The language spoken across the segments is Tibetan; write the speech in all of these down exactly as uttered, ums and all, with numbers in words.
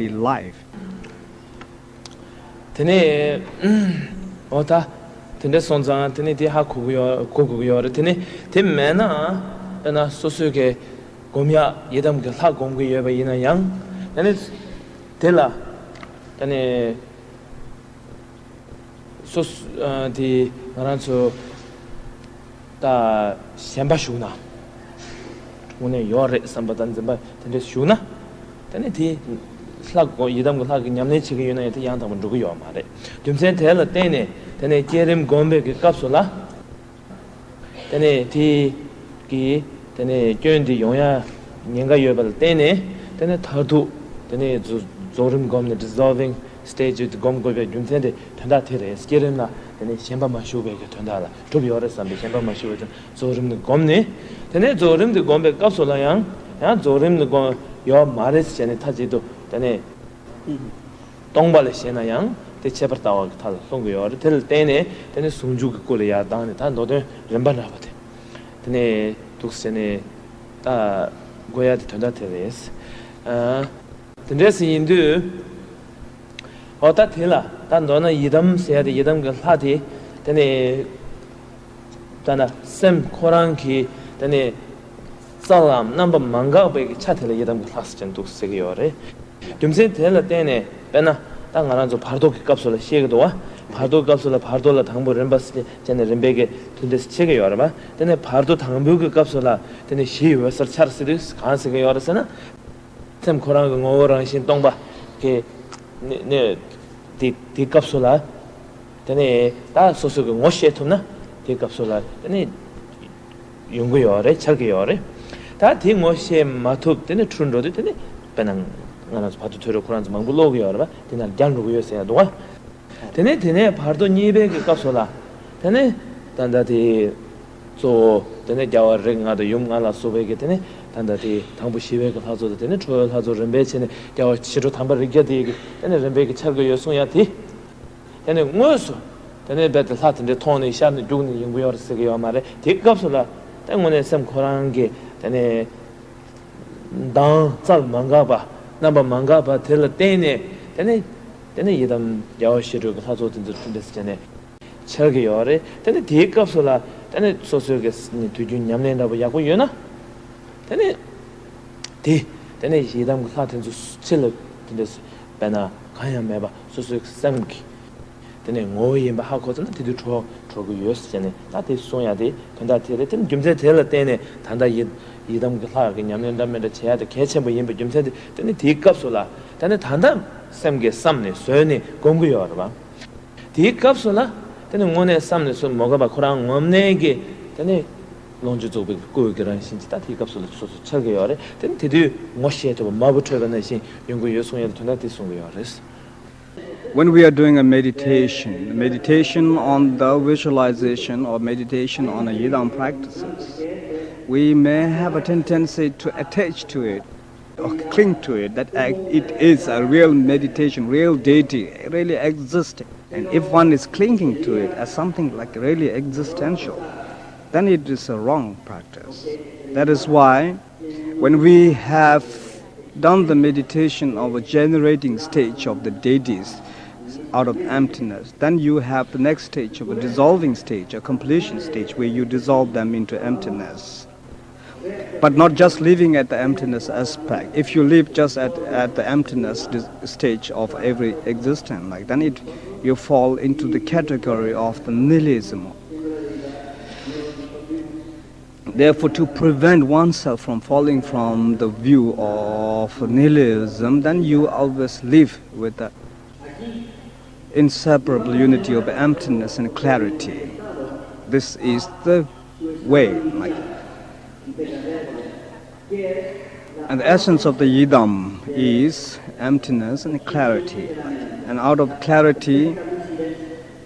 life. དེ་ནས་འོ་ད་དེ་འདྲ་སོང་ཙང་དེ་ནས་དེ་ཧ་གོ་གི་ཡོད་གོ་དགོས་ཀྱི་ཡོད་རེད། དེ་ནས་དེ་མེད་ན་དཔེར་ན་སོ་སོའི་གི་སྒོམ་ཡག་ཡི་དམ་གྱི་ལྷ་སྒོམ་གྱི་ཡོད་པ་ཡིན་ན་ཡང་དེ་ནས་དེ་ལ་དེ་ནས། སོ་སོ་ཨ་དེ་ང་རང་ཚོ་ད་ཞེན་པ་ཞུགས་ན་དངོས་གནས་ཡོད་རེད་བསམ་པ་དང་འཛིན་པ་དེ་འདྲ་ཞུགས་ན་དེ་ནི་དེ་ལྷ་གོ་ཡི་དམ་གྱི་ལྷ་གི་ཉམས་ལེན་བྱེད་ཀྱི་ཡོད་ན་ཡང་དེ་ཡང་དག་པར་འགྲོ་གི་ཡོད་མ་རེད། རྒྱུ་མཚན་དེ་ལ་བརྟེན་ནས་དེ་ནས་བསྐྱེད་རིམ་སྒོམ་པའི་གི་སྐབས་སུ་ལ། དེ་ནས་དེ་གི་དེ་ནས་སྐྱོན་འདི་ཡོང་ཡ་ཉེན་ཁ་ཡོད་པ་ལ་བརྟེན་ནས་དེ་ནས་མཐར་ཐུག་དེ་ནས་རྫོགས་རྫོགས་རིམ་སྒོམ་ནས་dissolving stage དེ་སྒོམ་དགོས་པའི་རྒྱུ་མཚན་དེ་དོན་དག་དེ་རེད། བསྐྱེད་རིམ་ལ་དེ་ནས་ཞེན་པ་མ་ཞུགས་པའི་གི་དོན་དག་ལ་གྲུབ་ཡོད་རེད་བསམ་པའི་ཞེན་པ་མ་ཞུགས་པའི་དོན་རྫོགས་རིམ་དེ་སྒོམ་ནས་དེ་ནས་རྫོགས་རིམ་དེ་སྒོམ་པའི་སྐབས་སུ་ལ་ཡང་ཡང་རྫོགས་རིམ་དེ་སྒོམ་ཡོད་མ་རེད་ཟེར་ནས་མཐའ་གཅིག་ཏུ་དེ་ནས། སྟོང་པ་ལ་ཞེན་ན་ཡང་དེ་ཁྱད་པར་ལྟ་བ་གི་མཐའ་ལ་ལྷུང་གི་ཡོད་རེད། དེ་ལ་བརྟེན་ནས་དེ་ནི་ཟུང་འཇུག་གི་སྐུ་ལ་ཡར་ལྡང་ནས་ད་མདོ་དོན་རིམ་པ་འདྲ་བ་དེ་དེ་ནས་འདུག་ཟེར་ནས་ད་དགོས་ཡ་དེ་དོན་དག་དེ་རེད། ཨ། དེ་འདྲས་ཡིན་དུས་འོ་ད་དེ་ལ་ད་མདོར་ན་ཡི་དམ་ཟེར་ཡ་དེ་ཡི་དམ་གྱི་ལྷ་དེ་དེ་ནས། ད་ནི་སེམས་ཁོ་རང་གི་དེ་ནས་རྩལ་ལམ་རྣམ་པ་མ་འགགས་པའི་གི་ཆ་དེ་ལ་ཡི་དམ་གྱི་ལྷ་ཟེར་གྱི་འདུག་ཟེར་གྱི་ཡོད་རེད། རྒྱུ་མཚན་དེ་ལ་བརྟེན་ནས་དཔེར་ན་ད་ང་རང་ཚོ་བར་དོ་གི་སྐབས་སུ་ལ་བཤད་ཀྱི་འདུག་བ། བར་དོ་སྐབས་སུ་ལ་བར་དོ་ལ་དང་པོ་རིམ་པ་ཟེར་བྱས་ནས་རིམ་པའི་གི་མཐུན་འབྲེལ་བྱེད་ཀྱི་ཡོད་རེད་བ། དེ་ནས་བར་དོ་དང་པོའི་གི་སྐབས་སུ་ལ་དེ་ནས་གཞི་འོད་གསལ་འཆར་ཟེར་དུས་གང་ཟེར་གྱི་ཡོད་རེད་ཟེར་ན། སེམས་ཁོ་རང་གི་ངོ་བོ་རང་བཞིན་སྟོང་པ་གི་ནི་ནི་དེ་དེ་སྐབས་སུ་ལ། དེ་ནས་ད་སོ་སོ་གི་ངོ་ཤེས་ཐུབ་ན་དེ་སྐབས་སུ་ལ་དེ་ནས་ཡོང་གི་ཡོད་རེད། འཆར་གི་ཡོད་རེད། ད་དེ་ངོ་ཤེས་མ་ཐུབ་དེ་ནས་འཁྲུལ་འགྲོ་དུས་དེ་ནས་དཔེར་ན་ང་རང་ཚོ་བར་དོ་ཐོས་གྲོལ་ཁོ་རང་ཚོ་མང་པོ་ཀློག་གི་ཡོད་རེད་པ། དེ་ན་རྒྱལ་འགྲོ་གི་ཡོད་ཟེར་ཡ་འདུག་བ། དེ་ནས་དེ་ནས་བར་དོ་གཉིས་པའི་གི་སྐབས་སུ་ལ། དེ་ནས་ད་ལྟ་དེ་གཙོ་བོ་དེ་ནས་རྒྱལ་བ་རིགས་ལྔ་དང་ཡུམ་ལྔ་ལ་སོགས་པའི་གི་དེ་ནས་ད་ལྟ་དེ་དང་པོ་ཞི་བའི་གི་ལྷ་ཚོགས་དང་དེ་ནས་ཁྲོ་བོའི་ལྷ་ཚོགས་རིམ་པས་བྱས་ནས་རྒྱལ་བ་ཞི་ཁྲོ་དམ་པ་རིགས་བརྒྱ་དེ་གི་དེ་ནས་རིམ་པས་གི་འཆར་གི་ཡོད་གསུང་ཡ་དེ། དེ་ནས་དངོས་སུ་དེ་ནས་རྦད་དེ་ལྷ་དེ་འདྲའི་མཐོང་ནས་ཤར་ནས་རྒྱུག་ནས་ཡོང་གི་ཡོད་རེད་ཟེར་གི་ཡོད་མ་རེད། དེ་སྐབས་སུ་ལ་དེ་དངོས་གནས་སེམས་ཁོ་རང་གི་དེ་ནས། མདངས་རྩལ་མ་འགགས་པ། རྣམ་པ་མ་འགགས་པ་དེ་ལ་བརྟེན་ནས་དེ་ནས་དེ་ནས་ཡི་དམ་རྒྱལ་བ་ཞི་ཁྲོའི་གི་ལྷ་ཚོགས་དེ་ཚོ་མཐུན་འབྲེལ་ཟེར་བྱས་ནས་འཆར་གི་ཡོད་རེད། དེ་ནས་དེའི་སྐབས་སུ་ལ་དེ་ནས་སོ་སོའི་གི་དུས་རྒྱུན་ཉམས་ལེན་འདྲ་པོ་ཡག་པོ་ཡོད་ན། དེ་ནས་དེ་དེ་ནས་ཡི་དམ་གི་ལྷ་དེ་ཚོ་ཕྱི་ལ་མཐུན་འབྲེལ་དཔེར་ན་གང་ཡང་མེད་པ་སོ་སོའི་སེམས་ཀྱི། དེ་ནས་ངོ་བོ་ཡིན་པ་ཧ་གོ་ཚར་ན་དེ་དུས་གྲོལ་གྲོལ་གི་ཡོད་ཟེར་ནས་ད་དེ་གསུང་ཡ་དེ་དོན་དག་དེ་རེད། དེ་ནི་རྒྱུ་མཚན་དེ་ལ་བརྟེན་ནས་ད་ལྟ་ཡི་ཡི་དམ་གྱི་ལྷ་གི་ཉམས་ལེན་འདྲ་མི་འདྲ་བྱེད་ཡ་དེ་གལ་ཆེན་པོ་ཡིན་པའི་རྒྱུ་མཚན་དེ་དེ་ནི་དེའི་སྐབས་སུ་ལ་དེ་ནི་ད་ལྟ་སེམས་ཀྱིས་བསམ་ནས་བཟོས་ནས་སྒོམ་གི་ཡོད་རེད་བ། དེའི་སྐབས་སུ་ལ་དེ་ནི་དངོས་གནས་བསམ་ནས་བཟོས་མ་དགོས་པ་ཁོ་རང་ངོམ་ནས་ཀྱི་དེ་ནི་ལོངས་སྤྱོད་རྫོགས་པའི་སྐུ་གི་རང་བཞིན་གྱི་ད་དེའི་སྐབས་སུ་ལ་སོ་སོ་འཆར་གི་ཡོད་རེད། དེ་ནི་དེ་དུས་ངོ་ཤེས་ཐུབ་པ་མ་བུ་འཕྲོད་པ་ནང་བཞིན་ཡོང་གི་ཡོད་གསུང་ཡ་དེ་དོན་དག་དེ་གསུང་གི་ཡོད་རེད། When we are doing a meditation, meditation on the visualization or meditation on the Yidam practices, we may have a tendency to attach to it or cling to it, that ac- it is a real meditation, real deity, really existing. And if one is clinging to it as something like really existential, then it is a wrong practice. That is why when we have done the meditation of a generating stage of the deities out of emptiness, then you have the next stage of a dissolving stage, a completion stage, where you dissolve them into emptiness. But not just living at the emptiness aspect. If you live just at, at the emptiness dis- stage of every existence, like then it you fall into the category of the nihilism. Therefore, to prevent oneself from falling from the view of nihilism, then you always live with the inseparable unity of emptiness and clarity. This is the way. Like, and the essence of the Yidam is emptiness and clarity. And out of clarity,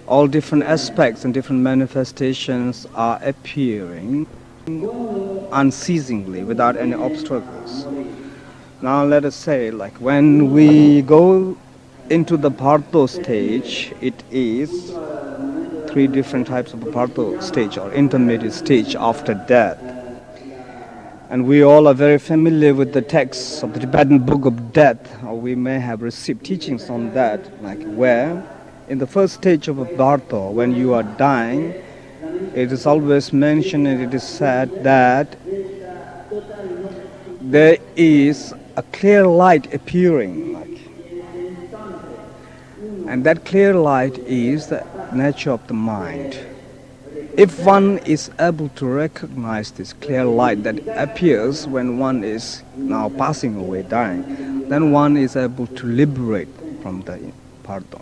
all different aspects and different manifestations are appearing unceasingly without any obstacles. Now let us say, like, when we go into the Bhardo stage, it is three different types of Bhardo stage or intermediate stage after death. And we all are very familiar with the texts of the Tibetan Book of Death, or we may have received teachings on that, like where in the first stage of a bardo, when you are dying, it is always mentioned and it is said that there is a clear light appearing, like, and that clear light is the nature of the mind. If one is able to recognize this clear light that appears when one is now passing away, dying, then one is able to liberate from the bardo.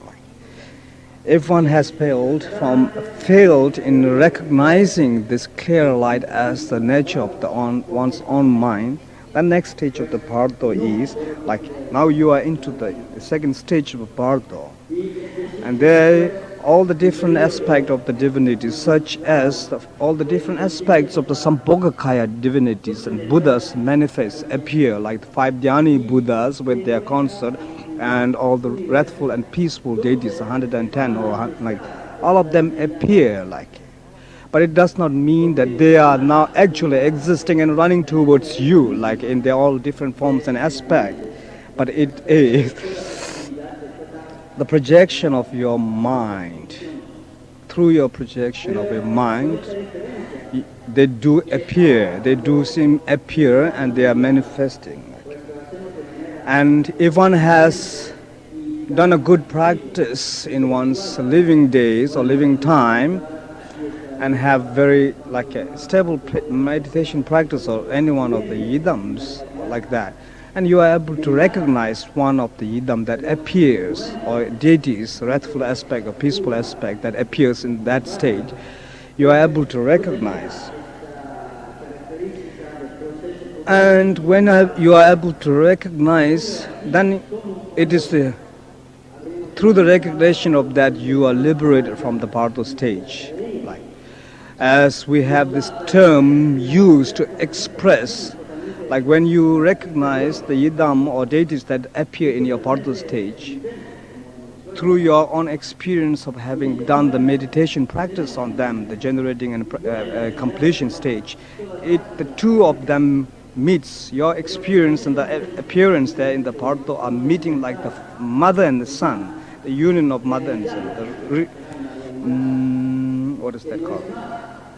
If one has failed from failed in recognizing this clear light as the nature of the own, one's own mind, the next stage of the bardo is, like, now you are into the second stage of bardo. And there, all the different aspects of the divinity, such as the, all the different aspects of the Sambhogakaya divinities and Buddhas manifest, appear, like the five Dhyani Buddhas with their consort, and all the wrathful and peaceful deities, one hundred ten or hun-, like, all of them appear, like, but it does not mean that they are now actually existing and running towards you, like, in their all different forms and aspects. But it is the projection of your mind. Through your projection of your mind, y-, they do appear, they do seem appear, and they are manifesting. And if one has done a good practice in one's living days or living time, and have very, like, a stable p-, meditation practice or any one of the yidams like that, and you are able to recognize one of the yidam that appears, or deities, wrathful aspect or peaceful aspect that appears in that state, you are able to recognize. And when I, you are able to recognize, then it is the, through the recognition of that, you are liberated from the bardo stage. Like, as we have this term used to express, like, when you recognize the yidam or deities that appear in your bardo stage, through your own experience of having done the meditation practice on them, the generating and pr-, uh, uh, completion stage, it, the two of them meets, your experience and the a-, appearance there in the bardo are meeting like the f-, mother and the son, the union of mother and son, the re-, mm, what is that called?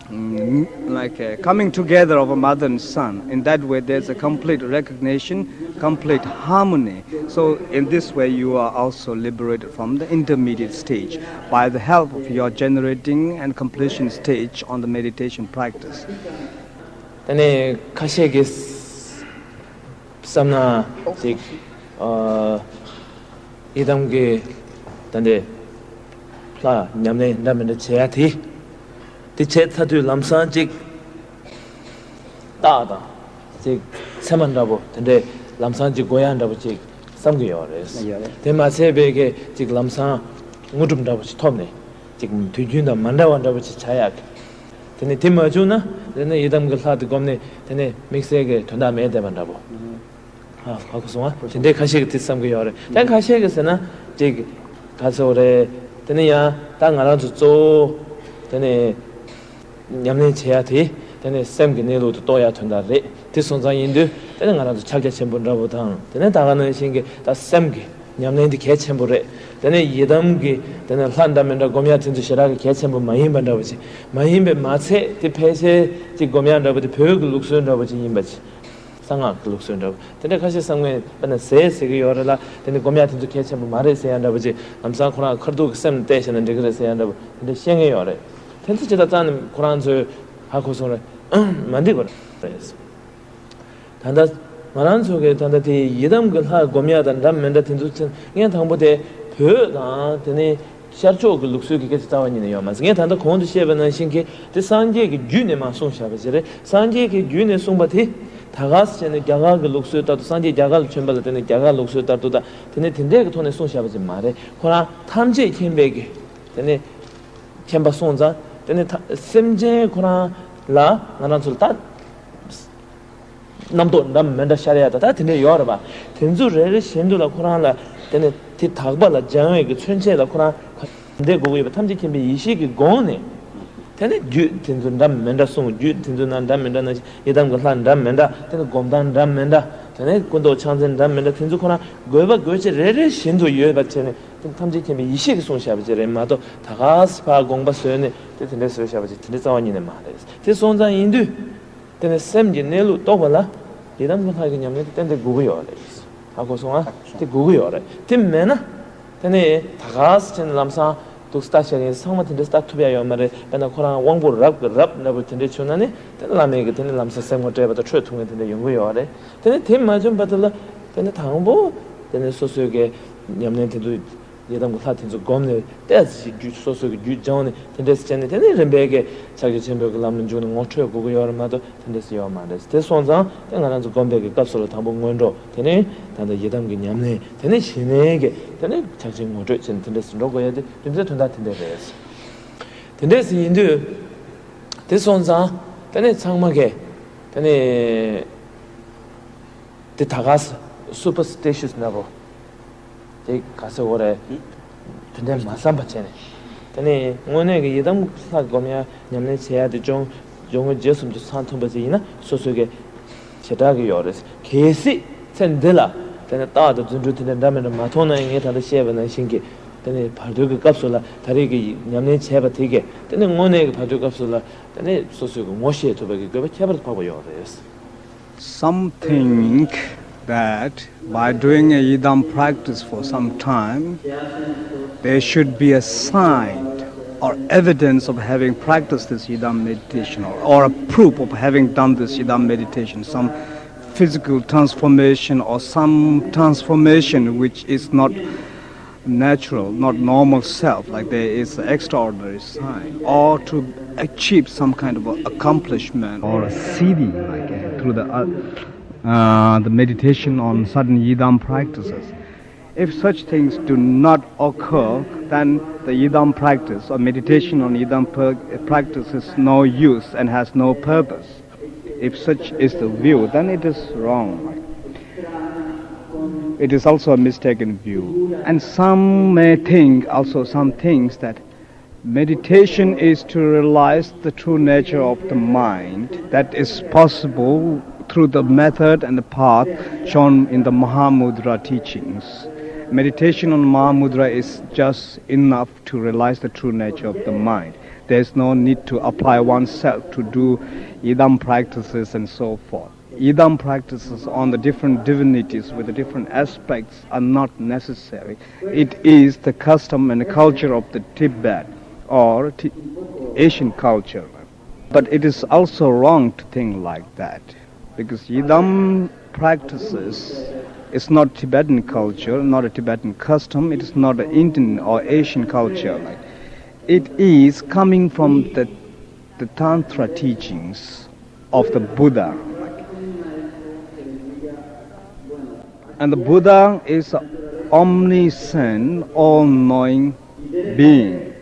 Mm, like a coming together of a mother and son. In that way, there's a complete recognition, complete harmony. So in this way, you are also liberated from the intermediate stage by the help of your generating and completion stage on the meditation practice. དེ་ནས་ཁ་ཤས་ཀྱིས་བསམ་ན་ཅིག་ཨ་ཡི་དམ་གྱི་ད་འདི་ལྷ་ཉམས་ལེན་འདྲ་མི་འདྲ་བྱེད་ཡ་དེ། དེ་བྱས་ཚར་དུས་ལམ་སང་ཅིག་རྟགས་དང་ཅིག་མཚན་མ་འདྲ་པོ་དེ་འདྲའི་ལམ་སང་ཅིག་དགོས་ཡ་འདྲ་པོ་ཅིག་བསམ་གྱི་ཡོད་རེད། ཡོད་རེད། དེ་མ་ཚད་པའི་གི་ཅིག་ལམ་སང་དངོས་གྲུབ་འདྲ་པོ་ཅིག་ཐོབ་ནས་ཅིག་དུས་རྒྱུན་དང་མ་འདྲ་བ་འདྲ་པོ་ཅིག་བྱ་ཡག་གི། དེ་ནས་དེ་མ་བྱུང་ན་དེ་ནས་ཡི་དམ་གྱི་ལྷ་དེ་བསྒོམས་ནས་དེ་ནས་དམིགས་བསལ་གྱི་དོན་དག་མེད་བསྡད་པ་འདྲ་པོ། ཨ། ཧ་གོ་སོང་ཨ། དེ་འདྲའི་ཁ་ཤས་ཀྱིས་དེ་བསམ་གྱི་ཡོད་རེད། ད་ཁ་ཤས་ཀྱིས་ཟེར་ན་ཅིག་ག་ཚོད་རེད། དེ་ནས་ཡང་ད་ང་རང་ཚོ་གཙོ་བོ་དེ་ནས་ཉམས་ལེན་བྱེད་ཡ་དེ་དེ་ནས་སེམས་ཀྱི་གནས་ལུགས་དེ་རྟོགས་ཡ་དོན་དག་རེད། དེ་སོང་ཙང་ཡིན་དུས་དེ་ནས་ང་རང་ཚོ་ཕྱག་རྒྱ་ཆེན་པོ་འདྲ་པོ་དང་དེ་ནས་ད་ག་ནང་བཞིན་གྱི་ད་སེམས་ཀྱི་ཉམས་ལེན་དེ་གལ་ཆེན་པོ་རེད། དེ་ནས་ཡི་དམ་གྱི་དེ་ནས་ལྷ་འདྲ་མི་འདྲ་སྒོམ་ཡ་དེ་ཚོ་ཞེ་དྲག་གི་གལ་ཆེན་པོ་མ་ཡིན་པ་འདྲ་པོ་ཅིག་མ་ཡིན་པས་མ་ཚད་དེ་ཕལ་ཆེར་ཅིག་སྒོམ་ཡ་འདྲ་པོ་དེ་བོད་ཀྱི་ལུགས་སྲོལ་འདྲ་པོ་ཅིག་ཡིན་པ་ཅིག་གསང་སྔགས་ཀྱི་ལུགས་སྲོལ་འདྲ་པོ་དེ་འདྲ་ཁ་ཤས་བསམ་ངན་དཔེར་ན་ཟས་ཟེར་གྱི་ཡོད་རེད་ལ། དེ་ནི་སྒོམ་ཡ་དེ་ཚོ་གལ་ཆེན་པོ་མ་རེད་ཟེར་ཡ་འདྲ་པོ་ཅིག་ལམ་སང་ཁོ་རང་ཁ་ཐུག་གི་སེམས་ལ་བལྟས་བྱས་ན་འགྲིག་གི་རེད་ཟེར་ཡ་འདྲ་པོ་དེ་འདྲ་བཤད་མཁན་ཡོད་རེད། དེ་ཚོ་ཇི་ལྟར་རྩ་ནས་ཁོ་རང་ཚོས་ཧ་གོ་སོང་རེད། མ་འགྲིག་པ་རེད། ད་ལྟ་ང་རང་ཚོ་གི་ད་ལྟ་དེ་ཡི་དམ་གྱི་ལྷ་སྒོམ་ཡ་དང་འདྲ་མི་འདྲ་དེ་ཚོ་ཚེ་ངས་དང་པོ་དེ་བོད་དང་དེ་ནས་ཤར་ཕྱོགས་ཀྱི་ལུགས་སྲོལ་གྱི་སྐད་ཆ་རྩ་བ་ཉིད་ནས་ཡོད་མ་རེད། ངས་ད་ལྟ་གོང་དུ་བཤད་པ་ནང་བཞིན་གྱི་དེ་སངས་རྒྱས་ཀྱི་རྒྱུད་ནས་མར་གསུངས་བཞག་པ་ཞིག་རེད། སངས་རྒྱས་ཀྱི་རྒྱུད་ནས་གསུངས་པ་དེ་ད་ག་ཟེར་ནས་རྒྱ་གར་གྱི་ལུགས་སྲོལ་ལྟར་དུ་སངས་རྒྱས་རྒྱ་གར་ལ་བྱོན་པ་ལ་བརྟེན་ནས་རྒྱ་གར་ལུགས་སྲོལ་ལྟར་དུ་དང་དེ་ནས་དེ་འདྲས་ཀྱི་ཐོག་ནས་གསུངས་བཞག་པ་ཅིག་མ་རེད། ཁོ་རང་ཐམས་ཅད་མཁྱེན་པའི་གི་དེ་ནས་མཁྱེན་པ་སོང་ཙང་དེ་ནས་ད་སེམས་ཅན་ཁོ་རང་ལ་ང་རང་ཚོ་ལ་ད་རྣམ་རྟོག་འདྲ་མི་འདྲ་ཤར་ཡ་ད་ད་དེ་འདྲས་ཡོད་རེད་པ། དེ་ཚོ་རེ་རེ་བཞིན་དུ་ལ་ཁོ་རང་ལ་དེ་ནས་དེ་དག་པ་ལ་སྦྱང་བའི་གི་མཚོན་བྱེད་ལ་ཁོ་རང་ག་འདྲས་དགོས་ཀྱི་ཡོད་པ་ཐམས་ཅད་མཁྱེན་པའི་ཡེ་ཤེས་ཀྱི་སྒོ་ནས། དེ་ནས་རྒྱུད་དེ་ཚོ་འདྲ་མི་འདྲ་གསུངས། རྒྱུད་དེ་ཚོ་ནང་འདྲ་མི་འདྲ་ནང་བཞིན་ཡི་དམ་གྱི་ལྷ་འདྲ་མི་འདྲ། དེ་ནས་སྒོམ་སྟངས་འདྲ་མི་འདྲ། དེ་ནས་སྐུ་མདོག་ཕྱག་མཚན་འདྲ་མི་འདྲ། དེ་ཚོ་ཁོ་རང་དགོས་པ་དགོས་ཆེད་རེ་རེ་བཞིན་དུ་ཡོད་པ་བྱས་ནས། དེ་ཐམས་ཅད་མཁྱེན་པའི་ཡེ་ཤེས་ཀྱིས་གསུངས་བཞག་པ་ཅིག་རེད་མ་གཏོགས། ད་ག་སེ་ཕར་དགོངས་པ་བཟོས་ནས་དེ་དེ་འདྲ་བཟོས་བཞག་པ་ཅིག་དེ་འདྲ་རྩ་བ་ཉིད་ནས་མ་རེད། དེ་སོང་ཙང་ཡིན་དུས། དེ་ནས་སེམས་ཀྱི་གནས་ལུགས་རྟོགས་པ་ལ་ཡི་དམ་གྱི་ལྷ་གི་ཉམས་ལེན་དེ་ཏན་ཏན་དགོས་ཀྱི་ཡོད་རེད། ཧ་གོ་སོང་ཨ། དེ་དགོས་ཀྱི་ཡོད་རེད། དེ་མེད་ན། དེ་ནས་ད་ག་སེ་བྱས་ནས་ལམ་སང་འདུག་སེ་ལྟ་བྱས་ནས་ཚང་མ་དེ་འདྲ་ལྟ་ཐུབ་ཡ་ཡོད་མ་རེད། དཔེར་ན་ཁོ་རང་དབང་པོ་རབ་ཀྱི་རབ་འདྲ་པོ་དེ་འདྲ་བྱུང་ན་ནི། དེ་ནས་བླ་མའི་གི་དེ་ནས་ལམ་སང་སེམས་ངོ་སྤྲད་པ་དང་འཕྲོད་ཐུབ་མཁན་དེ་འདྲ་ཡོང་གི་ཡོད་རེད། དེ་ནས་དེ་མ་བྱུང་བར་དུ་ལ། དེ་ནས་དང་པོ་དེ་ནས་སོ་སོའི་གི་ཉམས་ལེན་དེ་ཚོ། ཡི་དམ་གྱི་ལྷ་དེ་ཚོ་བསྒོམས་ནས་ཏོག་ཙམ་རྒྱུད་སོ་སོ་གི་རྒྱུད་སྦྱངས་ནས་དེ་འདྲས་སེ་བྱས་ནས། དེ་ནས་རིམ་པས་ཀྱི་ཕྱག་རྒྱ་ཆེན་པོའི་གི་ལམ་ལ་འཇུག་ནས་ངོ་འཕྲོད་དགོས་ཀྱི་ཡོད་རེད་མ་གཏོགས། དེ་འདྲས་སེ་ཡོད་མ་རེད། དེ་སོང་ཙང་དེ་ང་རང་ཚོ་སྒོམ་པའི་གི་སྐབས་སུ་ལ་དང་པོ་སྔོན་འགྲོ། དེ་ནས་ད་ལྟ་ཡི་དམ་གྱི་ཉམས་ལེན། དེ་ནས་ཞི་གནས་ཀྱི། དེ་ནས་ཕྱག་ཆེན་ངོ་སྤྲོད་བྱས་ནས་དེ་འདྲས་སེ་འགྲོ་དགོས་ཡ་དེ་རྒྱུ་མཚན་དོན་དག་དེ་འདྲས་རེད། དེ་འདྲས་སེ་ཡིན་དུས། དེ་སོང་ཙང་དེ་ནས་ཚང་མ་གི་དེ་ནས། དེ་ད་ག་སེ་སུ་པར་སི་ཊི་ཤི་ཡས་འདྲ་པོ། དེ་ག་ཟེར་དགོས་རེད། དེ་འདྲ་མ་བསམ་པ་བྱས་ནས། དེ་ནས་དངོས་གནས་ཀྱི་ཡི་དམ་ལྷ་སྒོམ་ཡ་ཉམས་ལེན་བྱེད་ཡ་དེ་སྦྱོང་སྦྱོང་བའི་རྗེས་སུ་མཐུན་ཚང་མཐུན་པ་ཞིག་ཡིན་ན་སོ་སོ་གི་བྱེ་བྲག་གི་ཡོད་རེད། གལ་སྲིད་ཚེ་འདི་ལ་དེ་ནས་རྟགས་དང་རྫུ་འཕྲུལ་དེ་འདྲ་འདྲ་མི་འདྲ་མ་མཐོང་ན་ཡང་། ངས་ད་ལྟ་བཤད་པ་ནང་བཞིན་གྱི་དེ་ནས་བར་དོའི་གི་སྐབས་སུ་ལ་ད་རེས་ཀྱི་ཉམས་ལེན་བྱས་པ་དེ་གས། དེ་ནས་དངོས་གནས་ཀྱི་བར་དོའི་སྐབས་སུ་ལ་དེ་ནས་སོ་སོའི་གི་ངོ་ཤེས་ཐུབ་པ་གི་དགོས་པ་ཁྱད་པར་དུ་འཕགས་པ་ཡོད་རེད། Some think that by doing a Yidam practice for some time, there should be a sign or evidence of having practiced this Yidam meditation, or, or a proof of having done this Yidam meditation, some physical transformation or some transformation which is not natural, not normal self, like there is extraordinary sign, or to achieve some kind of a accomplishment or a siddhi, like, uh, through the, uh, uh, the meditation on certain Yidam practices. If such things do not occur, then the Yidam practice or meditation on Yidam pra- practice is no use and has no purpose. If such is the view, then it is wrong. It is also a mistaken view. And some may think also, some thinks that meditation is to realize the true nature of the mind. That is possible through the method and the path shown in the Mahamudra teachings. Meditation on Mahamudra is just enough to realize the true nature of the mind. There is no need to apply oneself to do Yidam practices and so forth. Yidam practices on the different divinities with the different aspects are not necessary. It is the custom and culture of the Tibet or Ti- Asian culture. But it is also wrong to think like that, because Yidam practices is not Tibetan culture, not a Tibetan custom, it is not an Indian or Asian culture. Like, it is coming from the, the Tantra teachings of the Buddha. And the Buddha is an omniscient, all-knowing being.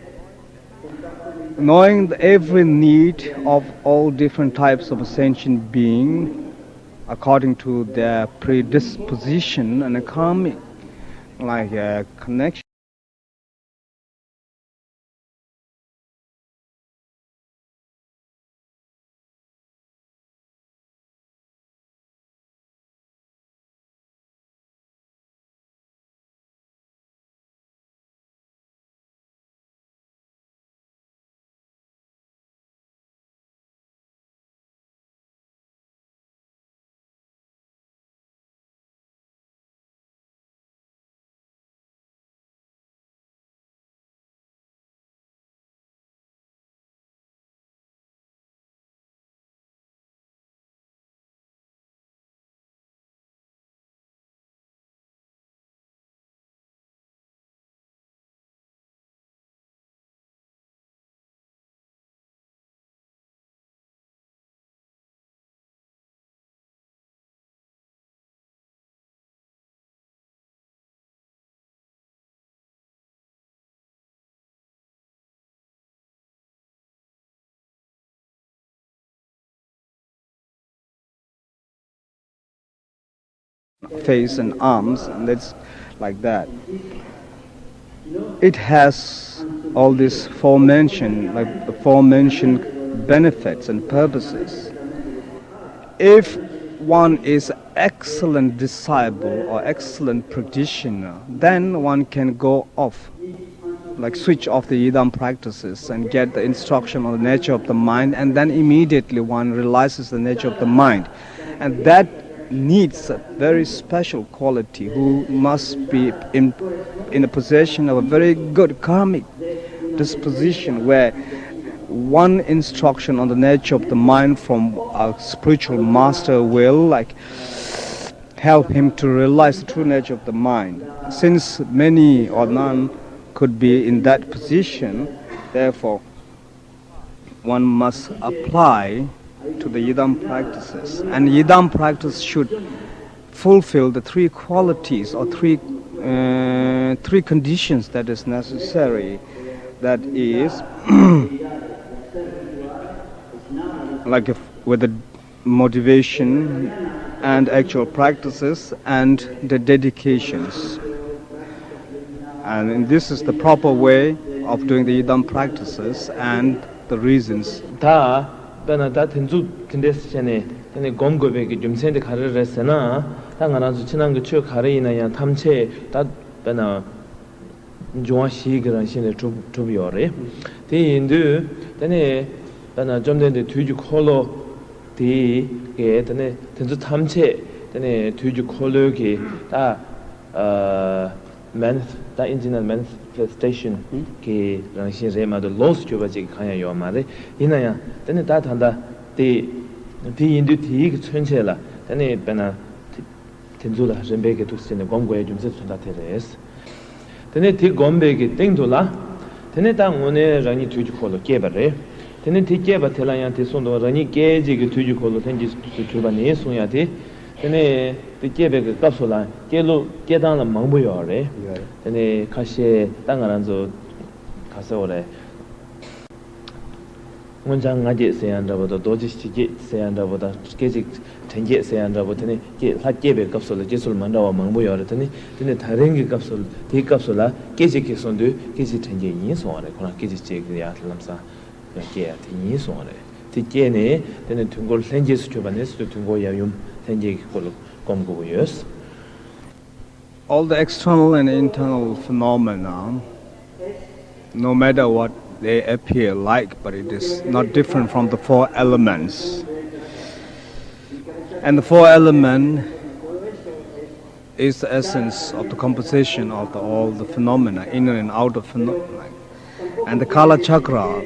Knowing the every need of all different types of sentient being according to their predisposition and karmic, like, uh, connection. Face and arms, and that's like that. It has all these forementioned, like, aforementioned benefits and purposes. If one is excellent disciple or excellent practitioner, then one can go off, like, switch off the yidam practices and get the instruction on the nature of the mind, and then immediately one realizes the nature of the mind. And that needs a very special quality, who must be in, in a possession of a very good karmic disposition, where one instruction on the nature of the mind from a spiritual master will, like, help him to realize the true nature of the mind. Since many or none could be in that position, therefore, one must apply to the yidam practices. And yidam practice should fulfill the three qualities or three, uh, three conditions that is necessary. That is, like, if, with the motivation and actual practices and the dedications. And this is the proper way of doing the yidam practices and the reasons. ད་དཔེར་ན་ད་དེ་ཚོ་དེ་འདྲས་བྱས་ནས་དེ་ནས་སྒོམ་དགོས་པའི་གི་རྒྱུ་མཚན་དེ་ག་རེ་རེད་ཟེར་ན། ད་ང་རང་ཚོ་ཕྱི་ནང་གི་ཆོས་ག་རེ་ཡིན་ན་ཡང་ཐམས་ཅད་ད་དཔེར་ན། འབྱུང་བ་བཞིའི་གི་རང་བཞིན་ལས་གྲུབ་གྲུབ་ཡོད་རེད། དེ་ཡིན་དུས་དེ་ནས་དཔེར་ན་བཅོམ་ལྡན་འདས་དུས་ཀྱི་འཁོར་ལོ་དེ་གས་དེ་ནས་དེ་ཚོ་ཐམས་ཅད་དེ་ནས་དུས་ཀྱི་འཁོར་ལོའི་གི་ད་ཨ་མན་ད་ཨིན་ཇི་ནལ་མན་ནི་ཕེ་སི་ཊེ་ཤན་གི་རང་བཞིན་རེད་མ་གཏོགས་ལོགས་སུ་གྱུར་པ་ཅིག་གང་ཡང་ཡོད་མ་རེད། ཡིན་ན་ཡང་དེ་ནས་ད་ད་ལྟ་དེ་དེ་ཡིན་དུས་དེའི་གི་མཚོན་བྱེད་ལ་དེ་ནས་དཔེར་ན། དེ་ཚོ་ལ་རིམ་པས་ཀྱི་ཐུགས་སུ་བྱས་ནས་སྒོམ་དགོས་ཡ་རྒྱུ་མཚན་མཚོན་རྟགས་དེ་རེད། དེ་ནས་དེ་སྒོམ་པའི་གི་སྟེང་དུ་ལ། དེ་ནས་ད་དངོས་གནས་རང་ཉིད་དུས་ཀྱི་འཁོར་ལོ་སྐྱེས་པ་རེད། དེ་ནས་དེ་སྐྱེས་པ་དེ་ལ་ཡང་དེ་གསུངས་འདུག་རང་ཉིད་སྐད་ཅིག་གིས་དུས་ཀྱི་འཁོར་ལོ་ལྷན་སྐྱེས་སུ་གྱུར་པ་ནི་གསུང་ཡ་དེ། དེ་ནས་དེ་སྐྱེས་པའི་གི་སྐབས་སུ་ལ་སྐྱེས་ལུགས་སྐྱེས་སྟངས་ལ་མང་པོ་ཡོད་རེད། དེ་ནས་ཁ་ཤས་ད་ང་རང་ཚོ་ག་ཟེར་བ་རེད། མངོན་བྱང་ང་རྒྱལ་ཟེར་ཡང་འདྲ་པོ་དང་རྡོ་རྗེ་ཞི་རྒྱས་ཟེར་ཡང་འདྲ་པོ་དང་སྐད་ཅིག་དྲན་རྒྱས་ཟེར་ཡང་འདྲ་པོ་དེ་ནི་སྐྱེ་ལྷ་སྐྱེས་པའི་སྐབས་སུ་ལ་སྐྱེ་ཚུལ་མ་འདྲ་བ་མང་པོ་ཡོད་རེད། དེ་ནི་དེ་ནི་ད་རིང་གི་སྐབས་སུ་དེའི་སྐབས་སུ་ལ་སྐད་ཅིག་གིས་གསུངས་དུས་སྐད་ཅིག་དྲན་རྒྱས་ཡིན་གསུང་བ་རེད། ཁོ་རང་སྐད་ཅིག་གཅིག་གིས་ཡང་ལམ་སང་ཡང་སྐྱེ་ཡ་དེ་ཡིན་གསུང་བ་རེད། དེ་སྐྱེས་ནས་དེ་ནི་དུས་འཁོར་ལྷན་སྐྱེས་སུ་གྱུར་པ་ནས་སུ་དུས་འཁོར་ཡབ་ཡུམ་ལྷན་སྐྱེས་ཀྱི་སྐོར་ལ་སྒོམ་དགོས་ཀྱི་ཡོད། All the external and internal phenomena, no matter what they appear like, but it is not different from the four elements. And the four element is the essence of the composition of the, all the phenomena, inner and outer phenomena. And the Kala Chakra,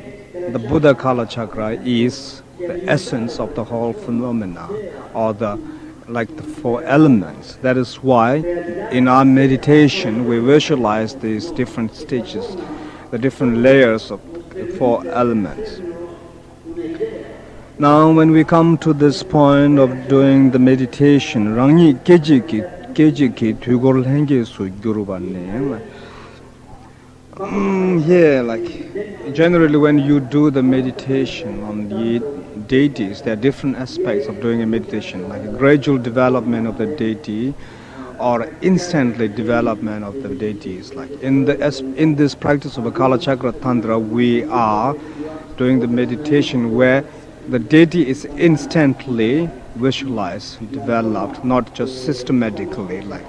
the Buddha Kala Chakra, is the essence of the whole phenomena, or the, like, the four elements. That is why in our meditation we visualize these different stages, the different layers of the four elements. Now, when we come to this point of doing the meditation, རང་ཉིད་སྐད་ཅིག་གིས་སྐད་ཅིག་གིས་དུས་འཁོར་ལྷན་སྐྱེས་སུ་གྱུར་པ་ནས། Mm, yeah, like, generally, when you do the meditation on the deities, there are different aspects of doing a meditation, like a gradual development of the deity or instantly development of the deities. Like, in the as- in this practice of a Kala Chakra Tantra, we are doing the meditation where the deity is instantly visualized, developed, not just systematically, like.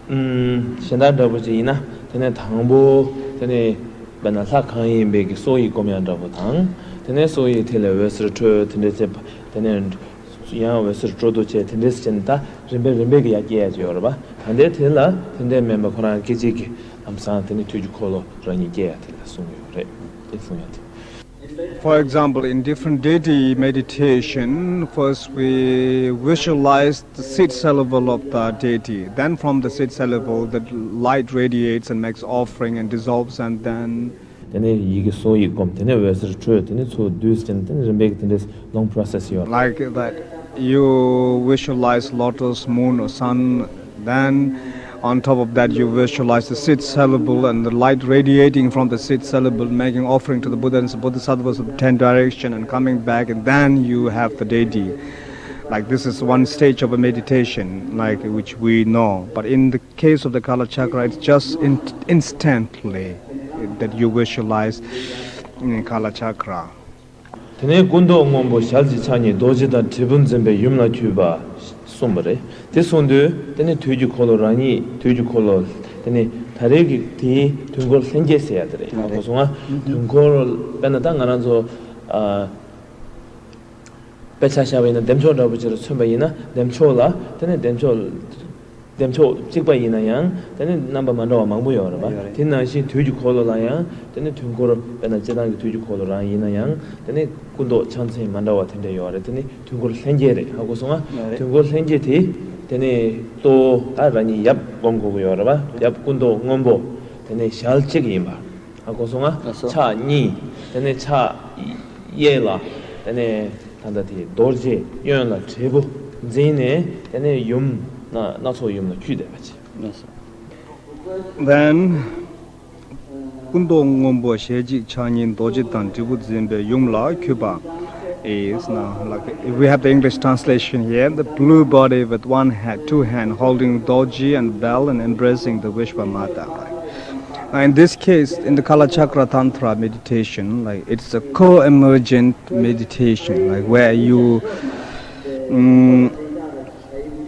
ཨུམ། གཞན་དག་འདྲ་པོ་ཅིག་ཡིན་ན་དེ་ནས་དང་པོ་དེ་ནས་དཔེར་ན་ལྷ་གང་ཡིན་པའི་གི་སྲོག་ཡིག་སྒོམ་ཡ་འདྲ་པོ་དང་། དེ་ནས་སྲོག་ཡིག་དེ་ལས་འོད་ཟེར་འཕྲོས་དེ་འདྲ་བྱས་པ་དེ་ནས་ཡང་འོད་ཟེར་སྤྲོ་བསྡུ་བྱས་དེ་འདྲ་བྱས་ནས་ད་རིམ་པས་རིམ་པས་ཀྱི་ཡར་སྐྱེ་ཡ་ཅིག་ཡོད་རེད་པ། ད་ལྟའི་དེ་ལ་དེ་འདྲ་མིན་པ་ཁོ་རང་སྐད་ཅིག་གིས་ལམ་སང་དེ་ནས་དུས་ཀྱི་འཁོར་ལོ་རང་ཉིད་སྐྱེ་ཡ་དེ་ལ་གསུངས་ཡོད་རེད། དེ་གསུངས་ཡ་དེ། For example, in different deity meditation, first we visualize the seed syllable of the deity. Then from the seed syllable, the light radiates and makes offering and dissolves, and then དེ་ནས་ཡི་གེ་སྲོག་ཡིག་སྒོམ། དེ་ནས་འོད་ཟེར་འཕྲོས། དེ་ནས་ཚུར་བསྡུས་ཟིན། དེ་ནས་རིམ་པས་ཀྱི་དེ་འདྲའི་long process ཡོད། Like that, you visualize lotus, moon, or sun. Then, on top of that, you visualize the seed syllable and the light radiating from the seed syllable, making offering to the Buddha and the Bodhisattvas of ten direction and coming back, and then you have the deity. Like, this is one stage of a meditation, like, which we know. But in the case of the Kala Chakra, it's just in, instantly that you visualize in Kala Chakra. དེ་ནས་སྐུ་མདོག་སྔོན་པོ་ཞལ་གཅིག་ཕྱག་གཉིས་རྡོ་རྗེ་དང་དྲིལ་བུ་འཛིན་པའི་ཡུམ་ལ་འཁྱུད་པ་གསུངས་པ་རེད། དེ་གསུངས་དུས་དེ་ནས་དུས་ཀྱི་འཁོར་ལོ་རང་ཉིད་དུས་ཀྱི་འཁོར་ལོ་དེ་ནས་ད་རེས་ཀྱི་དེའི་དུས་འཁོར་ལྷན་སྐྱེས་ཟེར་ཡ་དེ་རེད། ཧ་གོ་སོང་ང་། དུས་འཁོར་དཔེར་ན་ད་ང་རང་ཚོ་ཨ། དཔེ་ཆ་བཞག་པ་ཡིན་ན་བདེ་མཆོག་འདྲ་པོ་ཅིག་ལ་མཚོན་པ་ཡིན་ན་བདེ་མཆོག་ལ་དེ་ནས་བདེ་མཆོག་བདེ་མཆོག་གཅིག་པ་ཡིན་ན་ཡང་དེ་ནས་རྣམ་པ་མ་འདྲ་བ་མང་པོ་ཡོད་རེད་པ། ཡོད་རེད། དེ་ནང་བཞིན་དུས་ཀྱི་འཁོར་ལོ་ལ་ཡང་དེ་ནས་དུས་འཁོར་དཔེར་ན་སྤྱིར་བཏང་གི་དུས་ཀྱི་འཁོར་ལོ་རང་ཡིན་ན་ཡང་དེ་ནས་སྐུ་མདོག་ཕྱག་མཚན་མ་འདྲ་བ་དེ་འདྲ་ཡོད་རེད། དེ་ནས་དུས་འཁོར་ལྷན་སྐྱེས་རེད། ཧ་གོ་སོང་ང་། ཡོད་རེད། དུས་འཁོར་ལྷན་སྐྱེས་དེ་དེ་ནས་གཙོ་བོ་ད་རང་ཉིད་ཡབ་སྒོམ་དགོས་ཀྱི་ཡོད་རེད་པ། ཡབ་སྐུ་མདོག་སྔོན་པོ་དེ་ནས་ཞལ་གཅིག་ཡིན་པ། ཧ་གོ་སོང་ང་། ལགས་སོ། ཕྱག་གཉིས། དེ་ནས་ཕྱག་གཡས་ལ་དེ་ནས་ད་ལྟ་དེ་རྡོ་རྗེ། གཡོན་ལ་དྲིལ་བུ་འཛིན་ནས་དེ་ནས་ཡུམ་སྣ་སྣ་ཚོགས་ཡུམ་ལ་འཁྱུད་བསྡད་པ་བྱས། ལགས་སོ། Then སྐུ་མདོག་སྔོན་པོ་ཞལ་གཅིག་ཕྱག་གཉིས་རྡོ་རྗེ་དང་དྲིལ་བུ་འཛིན་པའི་ཡུམ་ལ་འཁྱུད་པ། Is now, like, if we have the English translation here, the blue body with one hand, two hand holding Dorji and bell and embracing the Vishwa Mata. Now, in this case, in the Kala Chakra Tantra meditation, like, it's a co-emergent meditation, like, where you, mm,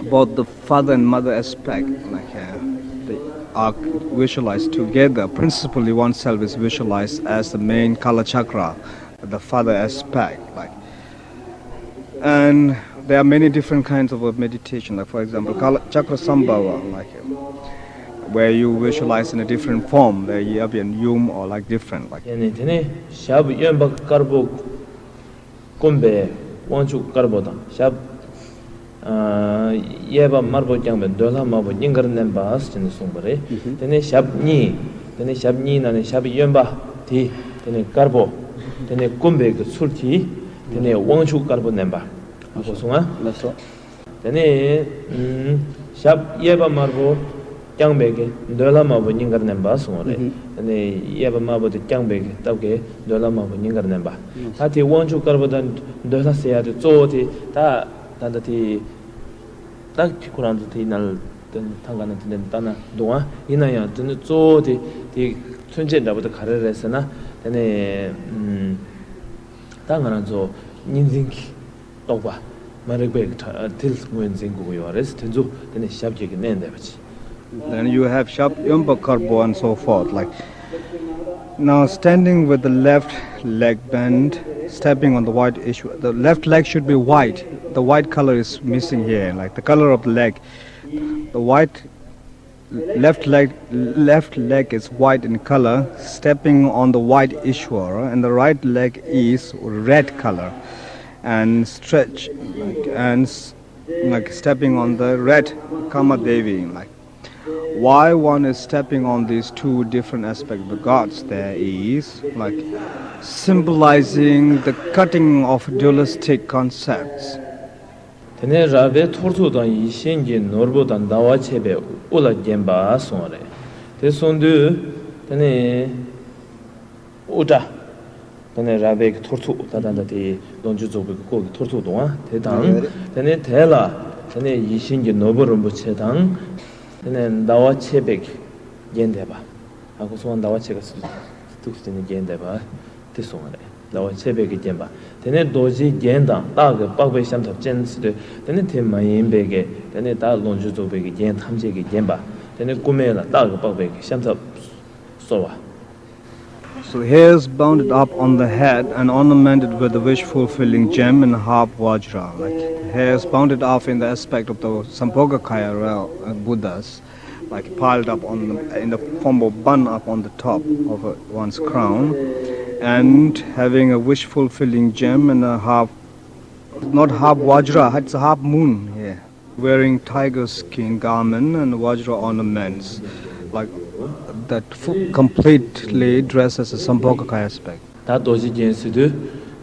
both the father and mother aspect, like, uh, they are visualized together. Principally, oneself is visualized as the main Kala Chakra, the father aspect, like. And there are many different kinds of a meditation, like, for example, Kala, Chakra Sambhava, like, um, where you visualize in a different form, the Yab and Yum or, like, different, like. དེ་ནས་དེ་ནས་ཞབས་གཡོན་པ་དཀར་པོ་བསྐུམས་པའི་དབང་ཕྱུག་དཀར་པོ་དང་། ཞབས་ཨ་གཡས་པ་དམར་པོ་བརྐྱང་བའི་འདོད་ལྷ་དམར་པོ་སྙིང་གར་མནན་པ་ཟེར་ནས་གསུངས་པ་རེད། ཨུ་ཧུ། དེ་ནས་ཞབས་གཉིས། དེ་ནས་ཞབས་གཉིས་ནང་ནས་ཞབས་གཡོན་པ་དེ་དེ་ནས་དཀར་པོ། དེ་ནས་བསྐུམས་པའི་གི་ཚུལ་གྱིས་དེ་ནས་དབང་ཕྱུག་དཀར་པོ་མནན་པ། ཨ་གོ་སོང་ང་། ལགས་སོ། དེ་ནས་ཨུམ་ཞབས་གཡས་པ་དམར་པོ་བརྐྱང་བའི་གི་འདོད་ལྷ་དམར་པོ་སྙིང་གར་མནན་པ་གསུངས་པ་རེད། ཨུ་ཧུ། དེ་ནས་གཡས་པ་དམར་པོ་དེ་བརྐྱང་བའི་གི་སྟབས་ཀྱིས་འདོད་ལྷ་དམར་པོ་སྙིང་གར་མནན་པ། ཨུ་ཧུ། ད་དེ་དབང་ཕྱུག་དཀར་པོ་དང་འདོད་ལྷ་ཟེར་ཡ་དེ་གཙོ་བོ་དེ་ད་ད་ལྟ་དེ་ད་ཁོ་རང་ཚོ་དེ་ནང་ལ་དེ་ཐང་ག་ན་དེ་འདྲ་བཏང་ན་འདུག་ཨ། ཡིན་ན་ཡང་དེ་ནི་གཙོ་བོ་དེ་དེ་མཚོན་བྱེད་འདྲ་པོ་དེ་ག་རེ་རེད་ཟེར་ན། དེ་ནས་ཨུམ་ད་ང་རང་ཚོ་གཉིས་འཛིན་གྱི་རྟོག་པ་མ་རིག་པའི་གྲ་དེ་ངོས་འཛིན་དགོས་ཀྱི་ཡོད་རེད། དེ་ཚོ་དེ་ནས་ཞབས་ཀྱིས་མནན་བསྡད་པ་བྱས། Then you have ཞབས་གཡོན་པ་དཀར་པོ and so forth, like, now standing with the left leg bent, stepping on the white Ishwar. The left leg should be white. The white color is missing here, like, the color of the leg. The white left leg, left leg is white in color, stepping on the white Ishwar, and the right leg is red color, and stretch, like, and s-, like, stepping on the red Kamadevi, like. Why one is stepping on these two different aspects of the gods there is, like, symbolizing the cutting of dualistic concepts. དེ་ནས་རལ་པའི་ཐོར་ཚུགས་དང་ཡིད་བཞིན་གྱི་ནོར་བུ་དང་ཟླ་བ་ཕྱེད་པའི་དབུ་ལ་བརྒྱན་པ་གསུངས་པ་རེད། དེ་གསུངས་དུས་དེ་ནས་དབུ་སྐྲ་དེ་ནས་རལ་པའི་གི་ཐོར་ཚུགས། ད་ལྟ་ད་དེ་ལོངས་སྤྱོད་རྫོགས་པའི་གི་སྐུ་གི་ཐོར་ཚུགས་འདུག་ཨ། དེ་དང་། ཡོད་རེད། དེ་ནས་དེ་ལ་དེ་ནས་ཡིད་བཞིན་གྱི་ནོར་བུ་རིན་པོ་ཆེ་དང་། དེ་ནས་ཟླ་བ་ཕྱེད་པའི་གི་བརྒྱན་བསྡད་པ། ཨ་ཁོ་སོང་ཟླ་བ་ཕྱེད་ཀ་ཐུགས་སུ་དེ་ནས་བརྒྱན་བསྡད་པ། དེ་གསུངས་པ་རེད། ཟླ་བ་ཕྱེད་པའི་གི་བརྒྱན་པ། དེ་ནས་རྡོ་རྗེའི་རྒྱན་དང་སྟག་གི་པགས་པའི་ཤམ་ཐབས་ཅན་ཟེར་དུས་དེ་ནས་དེ་མ་ཡིན་པའི་གི་དེ་ནས་ད་ལོངས་སྤྱོད་རྫོགས་པའི་གི་རྒྱན་ཐམས་ཅད་ཀྱིས་བརྒྱན་པ། དེ་ནས་སྐུ་སྨད་ལ་སྟག་གི་པགས་པའི་གི་ཤམ་ཐབས་གསོལ་བ། So hairs bounded up on the head and ornamented with the wish fulfilling gem and half vajra, like hairs bounded up in the aspect of the Sambhogakaya realm, uh, Buddhas, like piled up on the, in the form of bun up on the top of uh, one's crown, and having a wish fulfilling gem and a half, not half vajra, it's half moon here, wearing tiger skin garment and vajra ornaments, like that, fu- completely dressed as a Sambhogakaya aspect. ད་རྡོ་རྗེ་རྒྱན་ཟེར་དུས་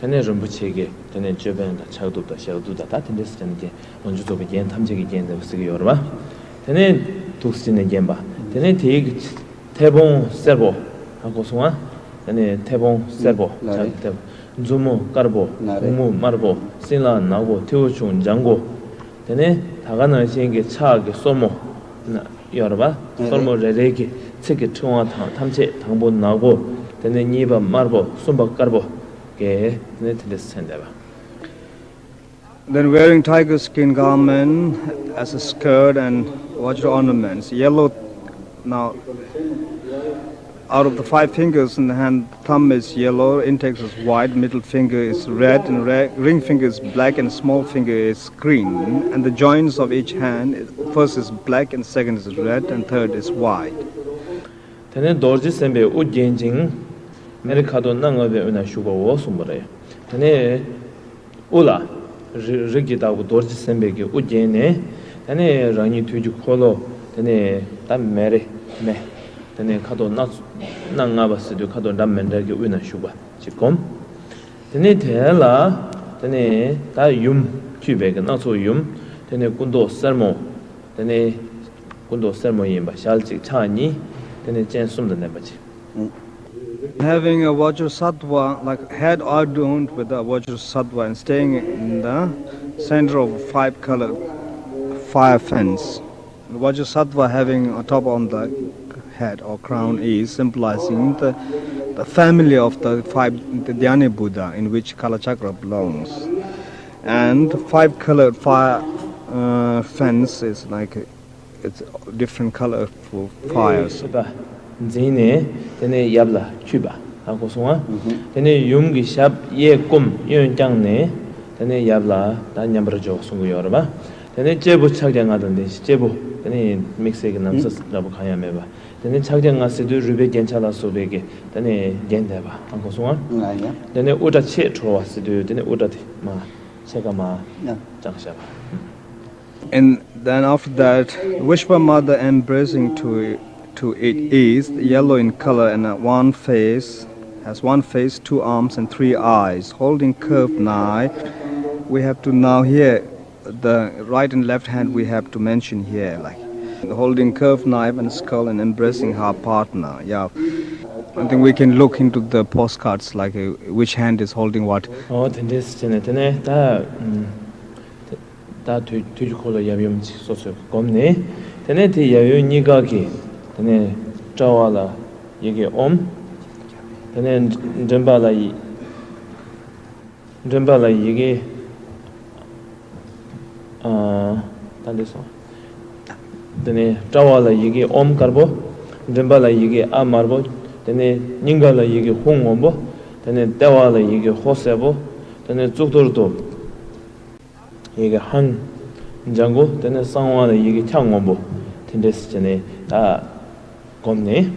དེ་ནས་རིན་པོ་ཆེ་གི་དེ་ནས་ཅོད་པན་དང་ཕྱག་གདུབ་དང་ཞབས་གདུབ་དང་ད་དེ་འདྲས་ཟེར་དེ་ནས་རྒྱན་ལོངས་སྤྱོད་རྫོགས་པའི་རྒྱན་ཐམས་ཅད་ཀྱིས་བརྒྱན་བསྡད་པ་ཟེར་གྱི་ཡོད་རེད་པ། དེ་ནས་ཐུགས་སུ་ཆུད་ནས་བརྒྱན་པ། དེ་ནས་དེའི་མཐེ་བོང་སེར་པོ། ཧ་གོ་སོང་ང་། དེ་ནས་མཐེ་བོང་སེར་པོ། ལགས་རེད། ཕྱག་གི་མཐེ་བོང་ མཛུབ་མོ་དཀར་པོ། གུང་མོ་དམར་པོ། སྲིན་ལག་ནག་པོ། མཐེ་བོ་ཆུང་ལྗང་གུ། དེ་ནས་ད་ག་ནང་བཞིན་གྱི་ཕྱག་གི་སོར་མོ་ན་ཡོད་རེད་པ། སོར་མོ་རེ་རེ་གི་ཚིགས་ཀྱི་ཕྲེང་བ་དང་ཐམས་ཅད། དང་པོ་ནག་པོ། དེ་ནས་གཉིས་པ་དམར་པོ། གསུམ་པ་དཀར་པོ། གེ་དེ་ནས་དེ་འདྲས་མཚན་འདས་པ། Then wearing tiger skin garment as a skirt and vajra ornaments, yellow. Now, out of the five fingers in the hand, thumb is yellow, index is white, middle finger is red, and re- ring finger is black, and small finger is green. And the joints of each hand, first is black, and second is red, and third is white. དེ་ནས་རྡོ་རྗེ་སེམས་དཔའི་དབུ་བརྒྱན་ཅིང་། མེ་རི་ཁ་དོག་སྣ་ལྔ་པའི་དབུས་ན་བཞུགས་པའོ་གསུངས་པ་རེད། དེ་ནས་དབུ་ལ་རི་རིགས་ཀྱི་བདག་པོ་རྡོ་རྗེ་སེམས་དཔའི་གི་དབུ་བརྒྱན་ནས། དེ་ནས་རང་ཉིད་དུས་ཀྱི་འཁོར་ལོ། དེ་ནས་ད་མེ་རི་མེ། དེ་ནས་ཁ་དོག་སྣ་སྣ་ལྔ་པ་ཟེར་དུས་ཁ་དོག་འདྲ་མི་འདྲ་གི་དབུས་ན་བཞུགས་པ་ཅིག་བསྒོམ། དེ་ནས་དེ་ལ་དེ་ནས་ད་ཡུམ་འཁྱུད་པའི་གི་སྣ་ཚོགས་ཡུམ། དེ་ནས་སྐུ་མདོག་སེར་མོ། དེ་ནས་སྐུ་མདོག་སེར་མོ་ཡིན་པ་ཞལ་གཅིག་ཕྱག་གཉིས། དེ་ནས་སྤྱན་གསུམ་དང་ལྡན་པ་ཅིག Having a Vajrasattva, like head adorned with a Vajrasattva and staying in the center of five color fire fence. Vajrasattva having a top on the head or crown is symbolizing the, the family of the five the Dhyani Buddha in which Kalachakra belongs. And five colored fire uh, fence is like it's different colorful fires. འཛིན་ནས་དེ་ནས་ཡབ་ལ་འཁྱུད་པ་ཧ་གོ་སོང་ང་། དེ་ནས་ཡུམ་གྱི་ཞབས་གཡས་བསྐུམ་གཡོན་བརྐྱངས་ནས་དེ་ནས་ཡབ་ལ་ད་མཉམ་པར་འཇོག་གསུང་གི་ཡོད་རེད་པ། དེ་ནས་སྐྱེས་བུ་ཕྱག་རྒྱ་ལྔ་དང་ལྡན་ཞིང་། སྐྱེས་བུ་དེ་ནས་དམིགས་བསལ་གྱི་ན་བཟའ་འདྲ་པོ་གང་ཡང་མེད་པ། དེ་ནས་ཕྱག་རྒྱ་ལྔ་ཟེར་དུས་རུས་པའི་རྒྱན་ཆ་ལ་སོགས་པའི་གི་དེ་ནས་བརྒྱན་བསྡད་པ་ཧ་གོ་སོང་ང་། དེ་ནས་དབུ་སྐྲ་ཆེས་ཁྲོ་བ་ཟེར་དུས་དེ་ནས་དབུ་སྐྲ་དེ་མ་ཕྱེད་ཀ་མ་དྲངས་བཞག་པ། And then after that, Vishwamata embracing to, to it is yellow in color and uh, one face, has one face, two arms, and three eyes, holding curved knife. We have to now here, the right and left hand, we have to mention here, like holding curved knife and skull and embracing her partner. Yeah. I think we can look into the postcards, like uh, which hand is holding what. ཨོ་དེ་འདྲས་བྱས་ནས་དེ་ནས་ད། ད་དུས་དུས་ཀྱི་འཁོར་ལོ་ཡབ་ཡུམ་གཅིག་སོ་སོས་བསྒོམས་ནས། དེ་ནས་དེ་ཡབ་ཡུམ་གཉིས་ཀ་གི་དེ་ནས་དཔྲལ་བ་ལ་ཡི་གེ་ཨོཾ། དེ་ནས་མགྲིན་པ་ལ་ཡི་མགྲིན་པ་ལ་ཡི་གེ་ཨ་ད་འདི་སོང་། དེ་ནས་དཔྲལ་བ་ལ་ཡི་གེ་ཨོཾ་དཀར་པོ། མགྲིན་པ་ལ་ཡི་གེ་ཨ་དམར་པོ། དེ་ནས་སྙིང་ག་ལ་ཡི་གེ་ཧཱུྃ་སྔོན་པོ། དེ་ནས་ལྟེ་བ་ལ་ཡི་གེ་ཧོ་སེར་པོ། དེ་ནས་གཙུག་ཏོར་དུ། ཡི་གེ་ཧཾ། ལྗང་གུ། དེ་ནས་གསང་བ་ལ་ཡི་གེ་ཁྱ་སྔོན་པོ། དེ་འདྲས་བྱས་ནས་ད་བསྒོམས་ནས།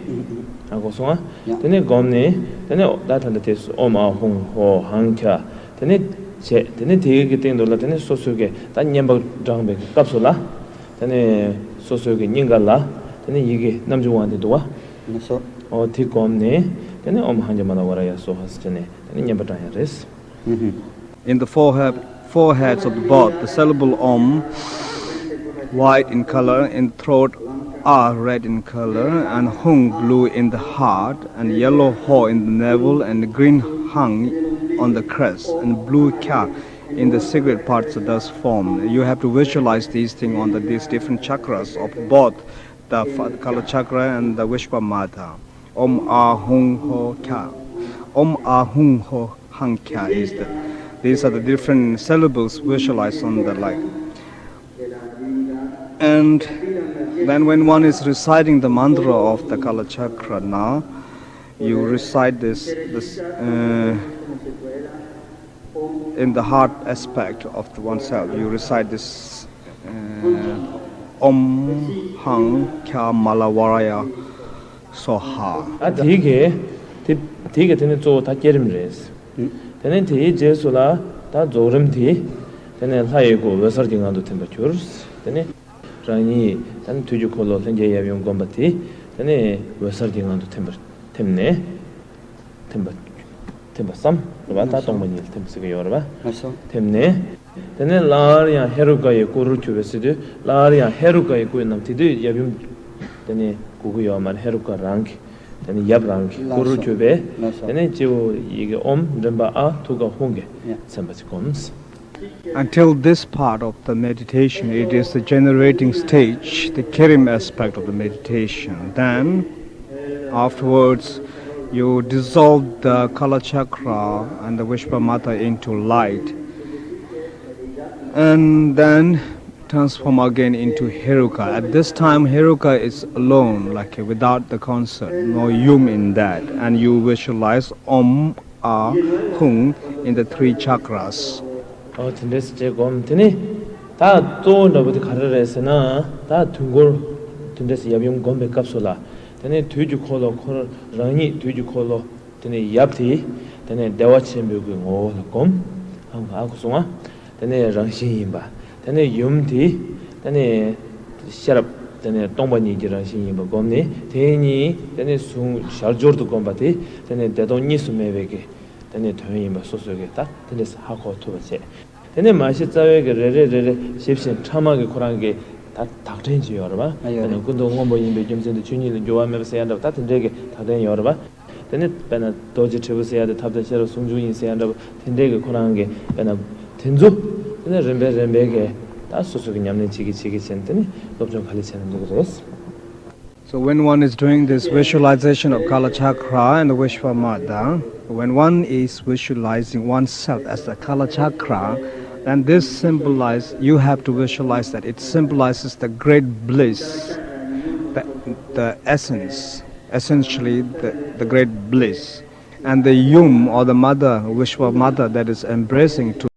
ཧ་གོ་སོང་ང་། དེ་ནས་བསྒོམས་ནས་དེ་ནས་ད་ད་ལྟ་དེ་ཨོཾ་ཨཱཿཧཱུྃ་ཧོཿཧཾ་ཁྱ། དེ་ནས་བྱས་དེ་ནས་དེའི་གི་སྟེང་དུ་ལ་དེ་ནས་སོ་སོའི་གི་ད་བསྙེན་པ་བགྲངས་པའི་གི་སྐབས་སུ་ལ། དེ་ནས་སོ་སོའི་གི་སྙིང་ག་ལ་དེ་ནས་ཡི་གེ་རྣམ་བཅུ་པ་དེ་འདུག་བ། ཨོ་དེ་བསྒོམས་ནས་དེ་ནས་ཨོཾ་ཧཾ་ཁྱ་མ་ལ་ཝ་ར་ཡ་སྭཱ་ཧཱ་ཟེར་བྱས་ནས་དེ་ནས་བསྙེན་པ་བགྲང་ཡ་རེད། In the forehead, foreheads of both, the syllable Om, white in color, in throat, A, red in color, and Hung, blue in the heart, and yellow Ho in the navel, and green Hang on the crest, and blue Kya in the secret parts are thus formed. You have to visualize these things on the, these different chakras of both the Kala Chakra and the Vishwa Mata. Om A Hung Ho Kya. Om A Hung Ho Hang Kya is the, these are the different syllables visualized on the light. And then when one is reciting the mantra of the Kala Chakra now, you recite this, this uh, in the heart aspect of the oneself. You recite this uh, Om Hang Kya Mala Varaya Swaha. ཨ་དེའི་གེ་དེ་དེའི་གེ་དེ་ནི་གཙོ་བོ་ད་བསྐྱེད་རིམ་རེད། དེ་ནས་དེའི་རྗེས་སུ་ལ་ད་རྫོགས་རིམ་དེ། དེ་ནས་ལྷ་ཡི་སྐུ་འོད་གསལ་གྱི་ངང་དུ་ཐིམ་པར་གྱུར། དེ་ནས་རང་ཉིད་ད་ནི་དུས་ཀྱི་འཁོར་ལོ་ལྷན་སྐྱེས་ཡབ་ཡུམ་བསྒོམ་པ་དེ། དེ་ནས་འོད་གསལ་གྱི་ངང་དུ་ཐིམ་པར་ཐིམ་ནས། ཐིམ་པ་ཐིམ་པ་བསམ་རེད་པ། ད་སྟོང་པ་ཉིད་ལ་ཐིམ་ཟེར་གྱི་ཡོད་རེད་པ། ཐིམ་ནས། དེ་ནས་སླར་ཡང་ཧེ་རུ་ཀ་ཡི་སྐུ་རུ་གྱུར་པའི་ཚེ་དུས་སླར་ཡང་ཧེ་རུ་ཀ་ཡི་སྐུ་ཡིན་ནམ། དེ་དུས་ཡབ་ཡུམ་དེ་ནས་དགོས་ཀྱི་ཡོད་མ་རེད། ཧེ་རུ་ཀ་རང་གི་ དེ་ནས་ཡབ་རང་གི་སྐུ་རུ་གྱུར་པའི། དེ་ནས་སྤྱི་བོ་ཡི་གེ་ཨོཾ་མགྲིན་པ་ཨ་ཐུགས་ཀ་ཧཱུྃ་གིས་མཚན་པ་ཅིག་བསྒོམས། Until this part of the meditation, it is the generating stage, the Kirim aspect of the meditation. Then, afterwards, you dissolve the Kalachakra and the Vishvamata into light. And then transform again into Heruka. At this time, Heruka is alone, like without the concert, no yum in that. And you visualize Om, A, Hung in the three chakras. ཨོ་དེ་འདྲས་བྱས་སྒོམ། དེ་ནི་ད་གཙོ་བོ་འདྲ་པོ་དེ་ག་རེ་རེད་ཟེར་ན། ད་དུས་འཁོར་དེ་འདྲས་ཡབ་ཡུམ་སྒོམ་པའི་སྐབས་སུ་ལ། དེ་ནི་དུས་ཀྱི་འཁོར་ལོ་ཁོ་རང་ཉིད་དུས་ཀྱི་འཁོར་ལོ། དེ་ནས་ཡབ་དེ། དེ་ནས་བདེ་བ་ཆེན་པོའི་གི་ངོ་བོ་ལ་བསྒོམ། ཧང་ཧ་གོ་སོང་ང་། དེ་ནས་རང་བཞིན་ཡིན་པ། དེ་ནས་ཡུམ་དེ། དེ་ནས་ཤེས་རབ། དེ་ནས་སྟོང་པ་ཉིད་ཀྱི་རང་བཞིན་ཡིན་པ་བསྒོམ་ནས། དེ་གཉིས་དེ་ནས་ཟུང་ཞར་སྦྱོར་དུ་བསྒོམ་པ་དེ། དེ་ནས་བདེ་སྟོང་གཉིས་སུ་མེད་པའི་གི། དེ་ནས་དོན་ཡིན་པ་སོ་སོའི་གི་ད་དེ་འདྲས་ཧ་གོ་ཐུབ་པ་བྱས། དེ་ནས་མ་གཞི་རྩ་བའི་གི་རེ་རེ་རེ་རེ་ཞིབ་ཅིང་ཕྲ་མ་གི་ཁོ་རང་གི་ད་དག་ཕྲན་ཅིག་ཡོད་རེད་པ། ཨ་ཡོད་དེ་ནས་རེད། ཀུན་རྟོག་སྔོན་པོ་ཡིན་པའི་རྒྱུ་མཚན་དུ་ཆོས་ཉིད་ལ་འགྱུར་བ་མེད་པ་ཟེར་ཡ་འདྲ་པོ་ད་དེ་འདྲའི་གི་དག་ཕྲན་ཡོད་རེད་པ། དེ་ནས་དཔེར་ན་རྡོ་རྗེ་དྲིལ་བུ་ཟེར་ཡ་དེ་ཐབས་དང་ཤེས་རབ་ཟུང་འཇུག་ཡིན་ཟེར་ཡ་འདྲ་པོ་དེ་འདྲའི་གི་ཁོ་རང་གི་དཔེར་ན་དེ་ཚོ། དེ་ནས་རིམ་པས་རིམ་པས་གི་ད་སོ་སོ་གི་ཉམས་ལེན་བྱེད་ཀྱི་བྱེད་ཀྱི་བྱས་ནས་དེ་ནས་སློབ་སྦྱོང་ག་ལེར་བྱས་ན་འགྲིག་གི་རེད། So when one is doing this visualization of Kalachakra and Vishvamata, when one is visualizing oneself as the Kalachakra, then this symbolize, you have to visualize that it symbolizes the great bliss, the, the essence, essentially the, the great bliss. And the yum or the mother, Vishvamata, that is embracing to